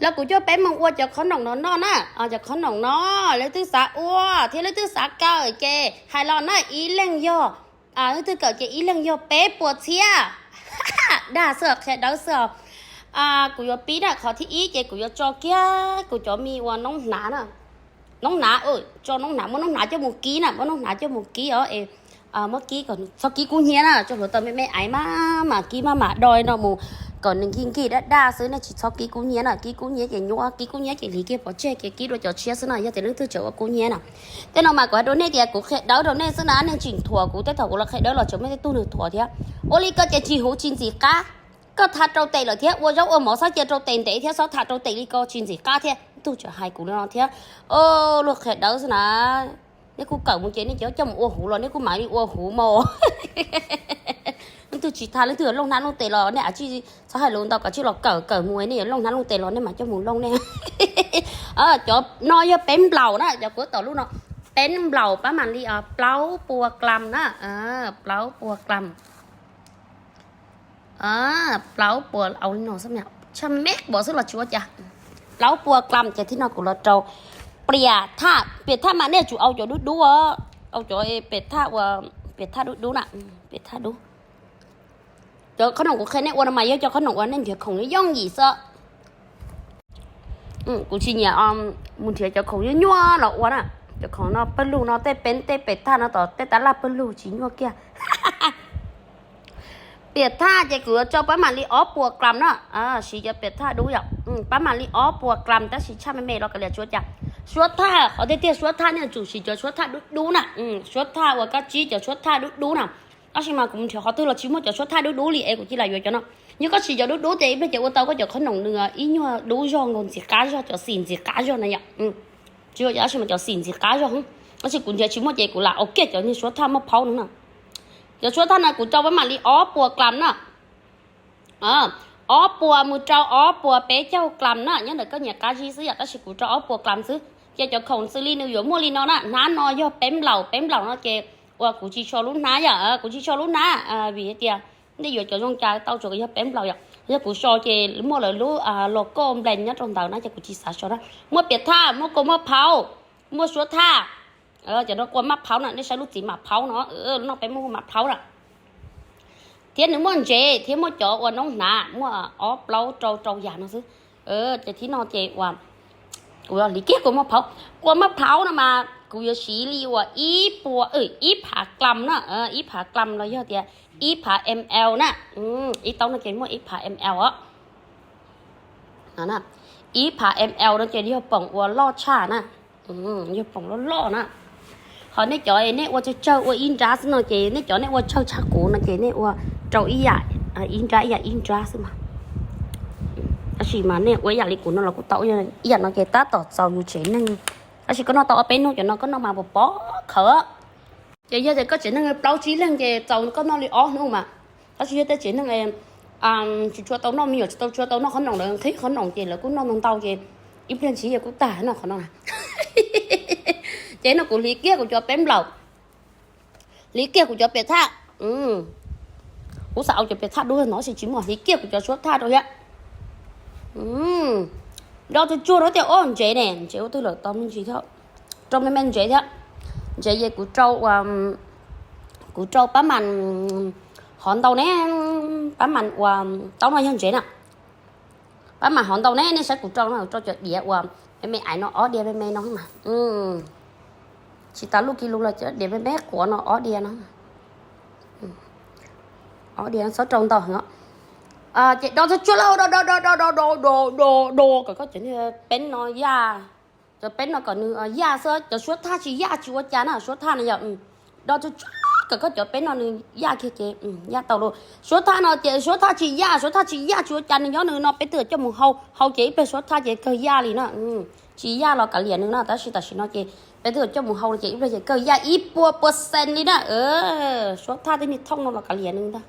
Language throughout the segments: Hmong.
Los kuv coj peb mus ua cov qhob noom no noj na, cov qhob noom no leej twg xav ua thiab leej twg xav kawm ces hais los na, ib leeg yog, leej twg kawm ces ib leeg yog peb puas txhiab. Dag xwb, qhia dawb xwb os. Kuv yuav pib na, qhov thib ib ces kuv yuav tso kiag kuv cov me uas noob hnav na. Noob hnav, tso noob hnav, muab noob hnav coj mus kib na, muab noob hnav coj mus kib os es muab kib kom txhob kib kub hnyiab na, tso hluav taws me me aiv mas, mas kib maj mam do no mus kom nws nkig nkig daj daj xwb, nej tsis txhob kib kub hnyiab na, kib kub hnyiab ces nyuaj, kib kub hnyiab ces hliv kiag pov tseg ces kib dua cov tshiab xwb na, yog tias leej twg tseem ua kub hnyiab na. Tej no mas kuv hais rau nej tias kuv qhia dawb rau nej xwb na, nej tseem thuam kuv, tej thaum kuv los qhia dawb los tseem muaj tej tug nws thuam thiab. Ua li ko ces tsis huv tsis ntxim qab. Koj tha rau tes lawm thiab, ua zaub ua mov txhob cia rau tes ntev thiab, txhob tha rau tes li ko tsis ntxim qab thiab. Tug tseem hais kuv li no thiab. Luag qhia dawb xwb na. Nej kuj kawm mus ces nej cov coj mus ua huv los nej kuj mam li ua huv mas. Leej twg tsis tha, leej twg yuav looj hnab looj tes los nej a, txhob hais lus ntau, kav tsij los kawm, kawm mus nej yuav looj hnab looj tes los nej mam coj mus looj nej. Cov no yog peb nplaum na, cov kuv tom lub no, peb nplaum pab mam li plaub pua klam na, plaub pua klam. Plaub pua, au li no xwb, tshaj me pom xwb los tsis ua cas. Plaub pua klam ces thib no kuv los rau piam thaj, piam thaj mas nej tsum au cov dub dub, au cov piam thaj ua, piam thaj dub dub na, piam thaj dub. Cov qhob noom kuv qhia nej ua no mas yog cov qhob noom uas nej nrhiav khoom yooj yim xwb. Kuv tsis nyiam mus nrhiav cov khoom nyuaj nyuaj los ua na. Cov khoom no pawg lug no, tej peb tej piam thaj no tom tej tab laj pawg lug tsis nyuaj kiag. Piam thaj ces kuv yuav tso pab mam li ob puas klam na. Siv cov piam thaj dub yom, pab mam li ob puas klam tab sis tshaj me me los kav liam tsis ua cas. Suab thaj, qhov tiag tiag suab thaj nej tsum siv cov suab thaj dub dub na. Suab thaj uas koj tsib cov suab thaj dub dub na. Tab sis mas kuv nrhiav qhov twg los tsis muaj cov suab thaj dub dub li es kuv cia li yuav cov no. Yog koj siv cov dub dub ces ib pliag ces ua tau koj cov qhob noom nws ib nyuag dub zog nkaus, ntxim qab zog, cov xim ntxim qab zog na yom. Tsis ua cas, tab sis mas cov xim ntxim qab zog, tab sis kuv nrhiav tsis muaj ces kuv lam ua kiag cov niag suab thaj muaj phaub no na. Cov suab thaj no kuv rau pab mam li ob puas klam na. Ob puas mus rau ob puas peb caug klam na, nyob ntawm koj nyiam qab zib xwb yom, tab sis kuv rau ob puas klam xwb. Ces cov khoom xws li nws yuav muaj li no na, hnab no yog peb nplaum, peb nplaum no ces uas kuv tsis so lub hnab yom, kuv tsis so lub hnab vim hais tias nej yuav cov zoo cas tau, tsuas yog peb nplaum yom. Yog kuv so ces muaj lawv lub logo brand nyob rau ntawd na ces kuv tsis xav so na. Muaj piam thaj, muaj kua maj phaub, muaj suab thaj. Cov no kua maj phaub na, nej saib lub txiv maj phaub no, noj peb muaj maj phaub na. Thiab nws muaj ntsev thiab muaj cov ua noob hnav, muaj ob plaub rau rau yam no xwb. Ces thib no ces uas kuv hliv kiag kua maj phaub. Kua maj phaub no mas kuv yuav siv li uas ib puas, ib phav klam na, ib phav klam los yog tias ib phav ml na. Ib taub no ces muaj ib phav ml os. Ib phav ml no ces yog poom uas loj tshaj na, yog poom loj loj na. Ho nej cov nej ua tsawg tsawg ua ib nrab xwb no ces nej cov nej ua tsawg tshaj kuv no ces nej ua rau ib yam, ib nrab ib yam ib nrab xwb mas. Tab sis mas nej ua ib yam li kuv no los kuj tau, ib yam no ces tab tom txaus yus tsev neeg. Tab sis koj noj tau ob peb hnub cov no koj noj mas pom pom khawv. Ces yog tias koj tsev neeg plaub tsib leeg ces txaus koj noj li ob hnub mas. Tab sis yog tej tsev neeg tsis tshua tau noj me nyuam, tsis tau tshua tau noj qhob noom, lawv nqhis qhob noom ces lawv kuj noj ntau ntau ces ib pliag ntshis yog kuj tag no qhov no. Ces no kuv hliv kiag kuv cov peb nplaum, hliv kiag kuv cov piam thaj. Kuv xav ua cov piam thaj dub no tab sis tsis muaj, hliv kiag kuv cov suab thaj rau thiab. Do tsuag tsuag rau tias ob ntsev ne, ntsev ua twg lawm tau me ntsis thiab, rau me me ntsev thiab. Ntsev ces kuv rau, kuv rau pab mam hov ntau ne, pab mam uas taub no yog ntsev na. Pab mam hov ntau ne, nej saib kuv rau no, rau cov diav uas me me aiv no ob diav me me no mas. Tsis tas lub ki lus los cov diav me me quav no ob diav no. Ob diav txhob rau ntau heev os. Ces do tsuag tsuag lauj, do do do do do do do do do kom koj cov niag peb no yaj, cov peb no kom nws yaj xwb, cov suab thaj tsis yaj tsis ua cas na, suab thaj no yog do tsuag tsuag kom koj cov peb no nws yaj kiag ces yaj tau lauj. Suab thaj no ces suab thaj tsis yaj, suab thaj tsis yaj tsis ua cas, nws nyob nws no peb twb coj mus hau, hau ces ib pliag suab thaj ces kawg yaj li na. Tsis yaj los kav liam nws na, tab sis tam sim no ces peb twb coj mus hau ces ib pliag ces kawg yaj ib puas percent li na. Suab thaj tej niag thooj no los kav liam nws ntag.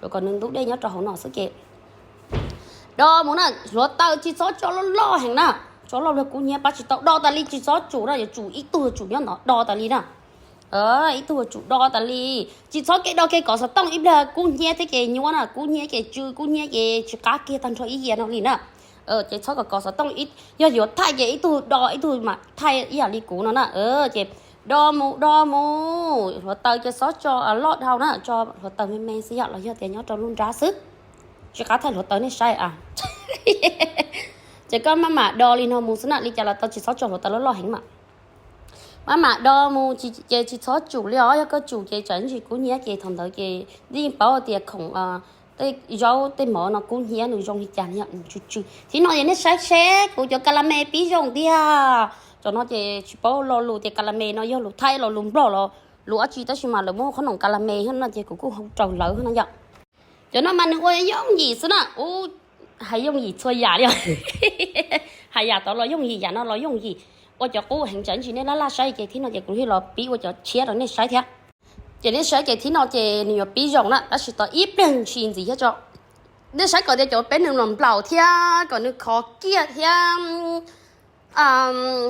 Tsuas kom nws ntub dej nyob rau hauv no xwb ces do mus na, hluav taws tsis txhob tso loj loj heev na. Tso loj luag kub hnyiab pab tsis tau, do tas li tsis txhob tsum na, yuav tsum ib tug yuav tsum nyob ntawd do tas li na. Ib tug yuav tsum do tas li, tsis txhob kev do kev kov xov tooj ib pliag kub hnyiab thiab ces nyuaj na, kub hnyiab ces tsw, kub hnyiab ces tsis qab kiag tag nrho ib yam no li na. Ces txhob kom kov xov tooj, yog yuav thaij ces ib tug do ib tug mas thaij ib yam li kuv no na. Ces do mus do mus, hluav taws ces txhob tso loj dhau na, tso hluav taws me me xwb yom, los yog tias nyob rau lub nrab xwb, tsis qab thaij hluav taws nej saib a. Ces koj maj mam do li no mus xwb na, li cas los tau, tsis txhob tso hluav taws loj loj heev mas. Maj mam do mus ces tsis txhob tsum li os, yog koj tsum ces tsam ntsis kub hnyiab ces thaum ntawd ces yeej paub tias khoom tej zaub tej mov no kub hnyiab nws zoo li cas yom, tsw tsw. Thib no ces nej saib seb kuv cov ka la me pib zoo tiag. Cov no ces tsis paub lo lus tias ka la me no yog lus Thaib los lus Nplog los lus dab tsi, tab sis mas lawv muab qhob noom ka la me no ces kuv kuj hu rau lawv no yom. Cov no mas nws ua yooj yim xwb na, ub, hais yooj yim txhua yam li os. Hais yam tod los yooj yim, yam no los yooj yim. Ua cov qub heev, tsam ntsis nej laj laj saib ces thib no ces kuv thiaj los pib ua cov tshiab rau nej saib thiab. Ces nej saib ces thib no ces nws yuav pib zoo na, tab sis tos ib pliag ntshis ntxiv thiab tso. Nej saib kom tias cov peb nws los nplaum thiab kom nws khov kiag thiab.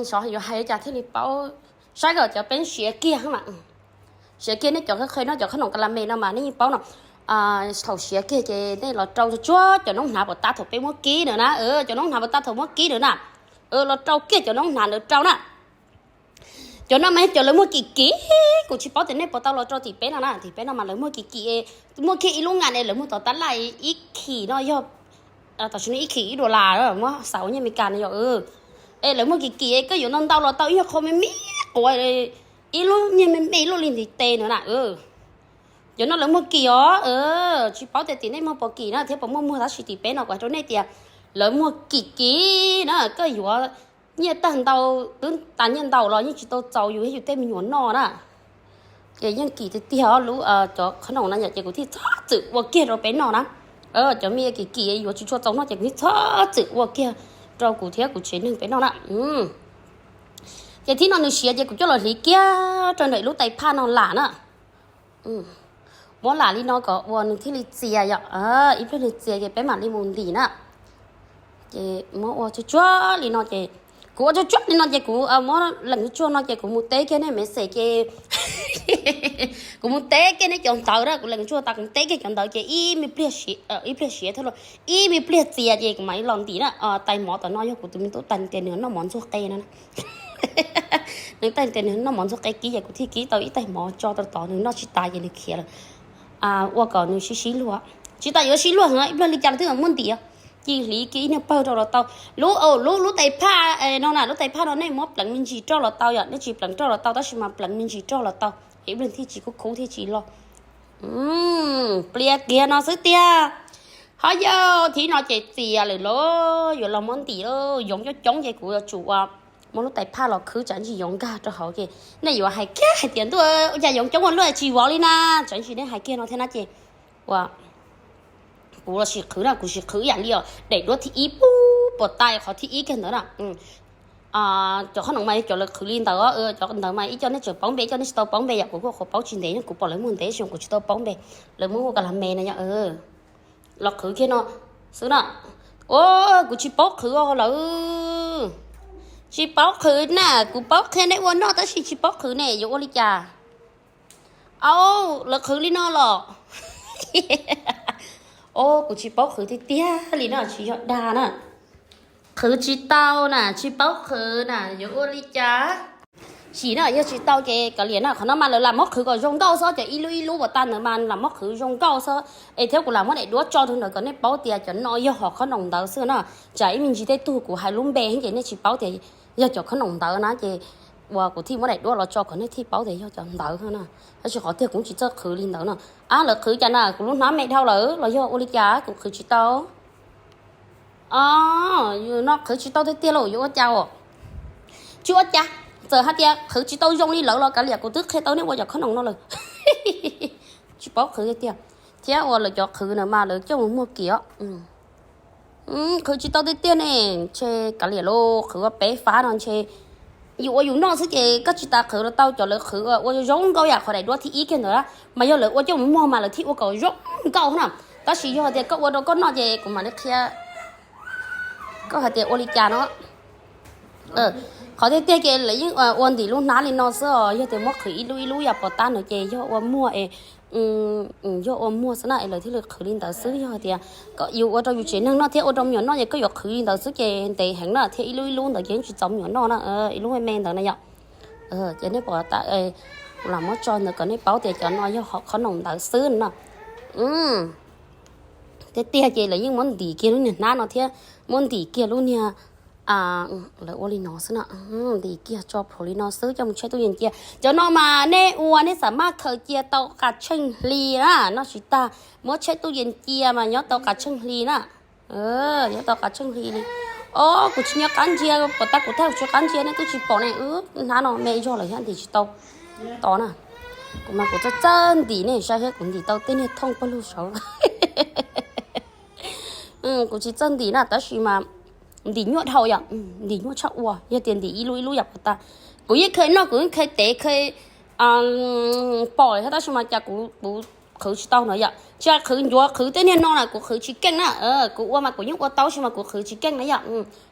Xyov yuav hais cas thiaj li paub, saib kom cov peb siav kiag mas. Siav kiag, nej cov qhe no cov qhob noom ka la me no mas nej yeej paub no. Thaum siav kiag ces nej los rau tsuag tsuag cov noob hnav puas tab thaum peb muab kib ntawd na, cov noob hnav puas tab thaum muab kib ntawd na, los rau kiag cov noob hnav ntawd rau na. Cov no mas cov lawv muag kim kim, kuv tsis paub tias nej puas tau los rau tim peb no na, tim peb no mas lawv muag kim kim, muaj kiag ib lub ngas es lawv muag tom tab laj ib khim no yog, tam sim no ib khim ib dollar, muab xav ua nyiaj Amelikas no yog. Es lawv muag kim kim es koj yuav ntau ntau los tau, ib nyuag qho me me quav, ib lub nyiag me me ib lub li ntiv tes ntawd na. Cov no lawv muag kim os. Tsis paub tias tim nej muag puas kim na thiab puas muaj muag, tab sis tim peb no kuv hais rau nej tias lawv muag kim kim na, koj yuav nyiaj tag ntau, twb tas nyiaj ntau los yeej tsis tau txaus yus thiab yus tej me nyuam noj na. Ces yeej kim tiag tiag lub, cov qhob noom na yom, ces kuv thiaj txhob txwm ua kiag rau peb noj na. Cov me kim kim yuav tsis tshua txaus noj ces kuv thiaj txhob txwm ua kiag rau kuv thiab kuv tsev neeg peb noj na. Ces thib no nws siav ces kuv coj los hliv kiag rau ntawm lub tais phaj no lam na. Muab lam li no kom ua nws thiaj li txias yom. Ib pliag nws txias ces peb mam li mus ntim na. Ces muab ua tsuag tsuag li no ces, kuv ua tsuag tsuag li no ces kuv muab leem tsuag no ces kuv mus teb kiag nej message ces kuv mus teb kiag nej cov ntawv na, kuv leem tsuag tas kuv mus teb kiag cov ntawv ces ib me pliag, ib pliag siav thiab los ib me pliag txias ces kuv mam li los ntim na. Tais mov tom no yog kuv tus me tub tais tias nws noj mov ntxuag qe no. Nws tais tias nws noj mov ntxuag qe kib ces kuv thiaj kib tau ib tais mov tso rau tod, nws noj tsis tas ces nws khiav lawm. Ua kom nws sib sib luag, tsis tas yuav sib luag heev, ib pliag li cas twb muab ntim. Cia hliv kiag ib niag pawg rau los tau. Lub, lub, lub tais phaj no na, lub tais phaj no nej muab pleev me ntsis roj los tau yom, nej tsis pleev roj los tau, tab sis mas pleev me ntsis roj los tau, ib pliag thiaj tsis kub khub thiaj tsis loj. Plias kiag no xwb tiag. Ho yog thib no ces txias lawm lauj, yuav los muab ntim lauj, yoov coob coob ces kuv yuav tsum ua, muab lub tais phaj los khwb tsam ntsis yoov nkag rau hauv ces nej yuav hais kiag hais tias ntuj, ua cas yoov coob ua luaj tsis vov li na, tsam ntsis nej hais kiag no thiab na ces ua kuv los sim qhwv na, kuv sim qhwv ib yam li os, daim duab thib ib pub puas tas qhov thib ib kiag ntawd na. Cov qhob noom mas cov lawv qhwv li ntawd, cov ntawd mas ib co nej tseem paub npe, ib co nej tsis tau paub npe yom, kuv kuj qhuav paub tsis ntev, ib xyoo kuv tsis tau paub npe, lawv muab ua ka la me no yom. Los qhwv kiag no xwb na. O, kuv tsis paub qhwv os lawv. Tsis paub qhwv na, kuv paub qhia nej ua noj tab sis tsis paub qhwv ne, yuav ua li cas? Au, lawv qhwv li no los. O, kuv tsis paub qhwv tiag tiag li na, tsis yog dag na. Qhwv tsis tau na, tsis paub qhwv na, yuav ua li cas? Sim na, yog tsis tau ces kav liam na, qhov no mas lawv lam muab qhwv kom zoo nkauj xwb, cov ib lub ib lub uas tas ntawd mas lam muab qhwv zoo nkauj xwb. Es thiab kuv lam muab daim duab tso rau ntawd kom nej paub tias cov no yog hom qhob noom ntawd xwb na. Tsam ib me ntsis tej tug kuv hais lub npe heev ces nej tsis paub tias yog cov qhob noom ntawd na ces uas kuv thiaj muab daim duab los tso kom nej thiaj paub tias yog cov ntawd na. Tab sis qhov tiag kuv tsis txawj qhwv li ntawd no. Ab, lawv qhwv cas na, kuv lub hnab me dhau lawm los yog ua li cas kuv qhwv tsis tau? O, yus no qhwv tsis tau tiag tiag lauj, yuav ua cas os? Tsis ua cas, txawm hais tias qhwv tsis tau zoo li lawv los kav liam, kuv twb qhia tau nej ua cov qhob noom no lawm. Tsis paub qhwv tiag tiag. Thiab uas lawv cov qhwv na mas lawv coj mus muag kim os. Qhwv tsis tau tiag tiag ne, ntshe kav liam lauj, qhwv ua peb fab no ntshe yus ua yus noj xwb ces koj tsis tas qhwv los tau, cov lawv qhwv ua zoo nkauj yam qhov daim duab thib ib kiag ntawd, mas yog lawv ua coj mus muag mas lawv thiaj ua kom zoo nkauj na. Tab sis yog tias koj ua rau koj noj ces kuv mam li qhia koj hais tias ua li cas no. Qhov tiag tiag ces lawv yeej ua ntim lub hnab li no xwb os, yog tias muab qhwv ib lub ib lub yam pos tab no ces yog ua muag es yog ua muag xwb na es lawv thiaj li qhwv li ntawd xwb. Yog hais tias yus ua rau yus tsev neeg noj thiab ua rau me nyuam noj ces koj yuav qhwv li ntawd xwb ces ntev heev na, thiab ib lub ib lub ntawd ces tsis txaus me nyuam noj na, ib lub me me ntawd na yom. Ces nej pom tas, kuv lam muab tso ntawd kom nej paub tias cov no yog qhov noom ntawd xwb no. Tiag tiag ces lawv yeej muab ntim kiag lub niag hnab no thiab muab ntim kiag lub niag, lawv ua li no xwb na, ntim kiag tso plhuav li no xwb coj mus tshem tub yees cia. Cov no mas nej ua nej xam maj khaws cia tau qas tsheej hli na, noj tsis tag muab tshem tub yees cia mas nyob tau qas tsheej hli na. Nyob tau qas tsheej hli li. Os, kuv tsis nyob qab ntsia, puas tas kuv thaj kuv tsis qab ntsia nej twb tsis pom ne. Hnab no me zog lawm thiab ntim tsis tau to na. Kuv mas kuv txawj txawj ntim nej saib thiab, kuv ntim tau tej niag thooj pawg lug saud. Kuv tsis txawj ntim na tab sis mas ntim nyuaj dhau yom, ntim nyuaj tshaj ua. Yog tias ntim ib lub ib lub yam puas tas, kuv yeej khaws noj kuv yeej khaws tev khaws pom thiab tab sis mas cas kuv qhwv tsis tau no yom. Tsis hais qhwv ncuav qhwv tej niag no na kuv qhwv tsis keej na. Kuv ua mas kuv yeej ua tau tab sis mas kuv qhwv tsis keej na yom.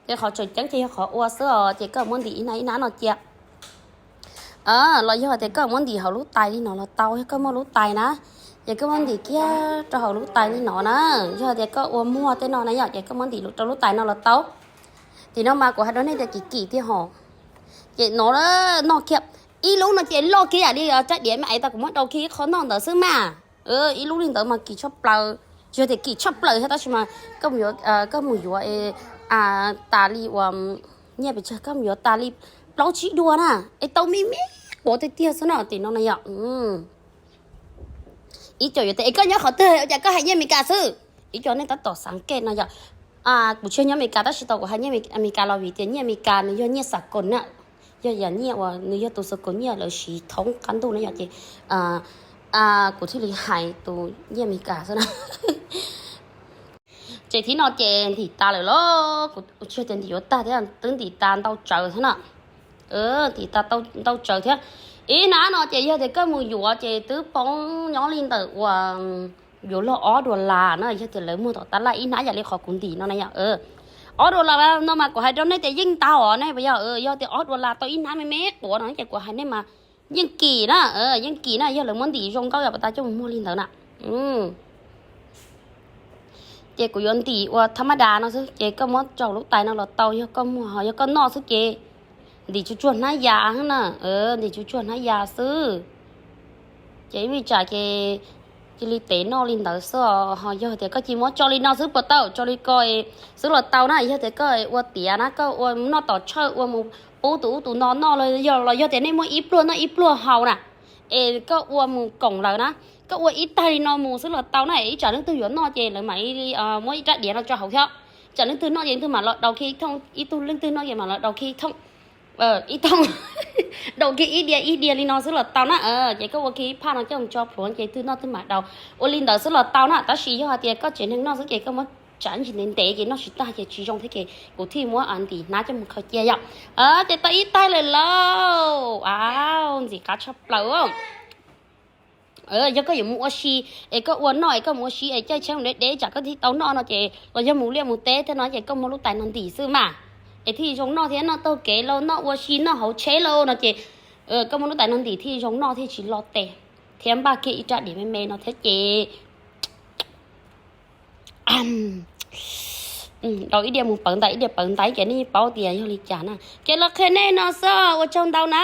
Ces qhov tseem ceeb ces yog qhov ua xwb os, ces koj muab ntim ib hnab ib hnab no cia. Los yog tias koj muab ntim hauv lub tais li no los tau, yog koj muaj lub tais na, ces koj muab ntim kiag rau hauv lub tais li no na. Yog tias koj ua muag tej no na yom, ces koj muab ntim rau lub tais no los tau. Tim no mas kuv hais rau nej tias kim kim tiag hos. Ces no noj kiag ib lub no ces loj kiag yam li rab diav me aiv tas kuv muab daus kiag ib qho noj ntawd xwb mas. Ib lub li ntawd mas kim tshaj plaws. Tsis yog tias kim tshaj plaws thiab tab sis mas koj mus yuav, koj mus yuav tas li uas nyiaj pes tsawg, koj mus yuav tas li plaub tsib dua na, es tau me me quav tiag tiag xwb no tim no na yom. Ib co yuav tias es koj nyob qhov twg ua cas koj hais nyiaj Amelikas xwb? Ib co nej tab tom xav kej no yom. Kuv tsis nyob Amelikas tab sis tau kuv hais nyiaj Amelikas los vim tias nyiaj Amelikas nws yog nyiaj xas koos na, yog yam nyiaj uas nws yog tus xas koos nyiaj lawv siv thoob qab ntuj na yom, ces kuv thiaj li hais tus nyiaj Amelikas xwb na. Ces thib no ces ntim tas lawm los kuv tsis tias ntim yuav tag thiab, twb ntim tas ntau tsawv thiab na. Ntim tas ntau tsawv thiab. Ib hnab no ces yog tias koj mus yuav ces twb poob nyob li ntawm uas yuav luag ob dollar na, yog tias lawv muag tom tab laj ib hnab yam li qhov kuv ntim no na yom. Ob dollar no mas kuv hais rau nej tias yeej ntau os ne, yog, yog tias ob dollar tau ib hnab me me quav no ces kuv hais nej mas yeej kim na, yeej kim na, yog lawv muab ntim zoo nkauj yam pas tas coj mus muag li ntawd na. Ces kuv yuav ntim ua thab mab das no xwb, ces koj muab tso lub tais no los tau, yog koj muag, yog koj noj xwb ces ntim tsuag tsuag hnab yas na, ntim tsuag tsuag hnab yas xwb. Ces ib me tsam ces cia li tev noj li ntawd xwb os. Ho yog tias koj cia li muab tso li no xwb puas tau, tso li ko xwb los tau na. Yog tias koj ua tiav na, koj ua noj tom tshawj ua mus pub tus ub tus no noj los yog, los yog tias nej muaj ib pluag noj ib pluag haus na, es koj ua mus koom lawm na, koj ua ib taig li no mus xwb los tau na. Ib tsam leej twg yuav noj ces lawv mam li muab ib rab diav no tso hauv thiab. Tsam leej twg noj ces leej twg mam los daus kiag ib thooj, ib tug leej twg noj ces mam los daus kiag ib thooj, ib thooj, daus kiag ib diav ib diav li no xwb los tau na. Ces koj ua kiag ib phaj no coj mus tso plhuav ces twg noj twg mam daus, ua li ntawd xwb los tau na. Tab sis yog hais tias koj tsev neeg noj xwb ces koj muab tsav ntsis ntev ntev ces noj tsis tag ces tsis zoo thiab ces kuv thiaj muab ntim hnab coj mus khaws cia yom. Ces tau ib taig lawm lauj, au, ntxim qab tshaj plaws. Yog koj yuav mus ua si es koj ua noj es koj mus ua si es caij tsheb mus deb deb tsam koj thiaj tau noj no ces los yog mus liaj mus teb thiab no ces koj muab lub tais no ntim xwb mas, es thiaj zoo noj thiab, noj taug kev los noj ua si noj hauv tsheb lauj no ces koj muab lub tais no ntim thiaj zoo noj thiaj tsis lo tes, thiab npaj kiag ib rab diav me me no thiab ces daus ib diav mus pawv ntais ib diav pawv ntais ces nej paub tias yog li cas na. Ces los qhia nej no xwb, ua tsaug ntau na.